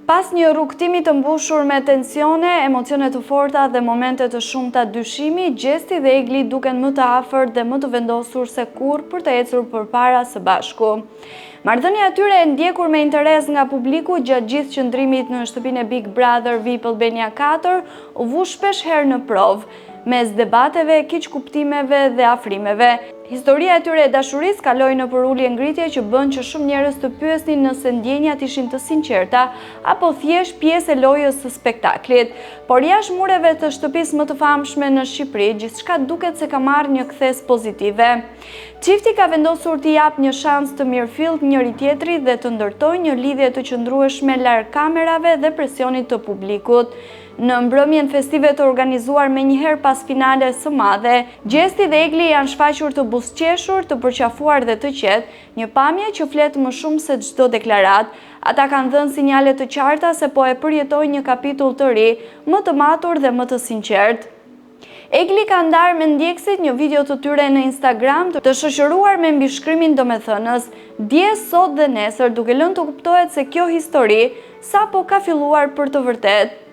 Pas një rrugëtimi të mbushur me tensione, emocione të forta dhe momente të shumta dyshimi, Gjesti dhe Egli duken më të afërt dhe më të vendosur se kurrë për të ecur përpara së bashku. Marrëdhënia e tyre e ndjekur me interes nga publiku gjatë gjithë qëndrimit në shtëpinë e Big Brother VIP Albania 4 u vu shpesh herë në provë, mes debateve, keqkuptimeve dhe afrimeve. Historia e tyre e dashurisë kaloi nëpër ulje-ngritje që bënë që shumë njerëz të pyesnin nëse ndjenjat ishin të sinqerta apo thjesht pjesë e lojës së spektaklit. Por jashtë mureve të shtëpisë më të famshme në Shqipëri, gjithçka duket se ka marrë një kthesë pozitive. Çifti ka vendosur t'i japë një shans të mirëfilltë njëri-tjetrit dhe të ndërtojë një lidhje të qëndrueshme larg kamerave dhe presionit të publikut. Në mbrëmjen festive të organizuar menjëherë pas finales së madhe, Gjesti dhe Egli janë shfaqur të buzëqeshur, të përqafuar dhe të qetë, një pamje që flet më shumë se çdo deklaratë. Ata kanë dhënë sinjale të qarta se po e përjetojnë një kapitull të ri, më të matur dhe më të sinqertë. Egli ka ndarë me ndjekësit një video të tyre në Instagram të shoqëruar me mbishkrimin domethënës, Dje, sot dhe nesër, duke lënë të kuptohet se kjo histori sapo ka filluar për të vërtetë.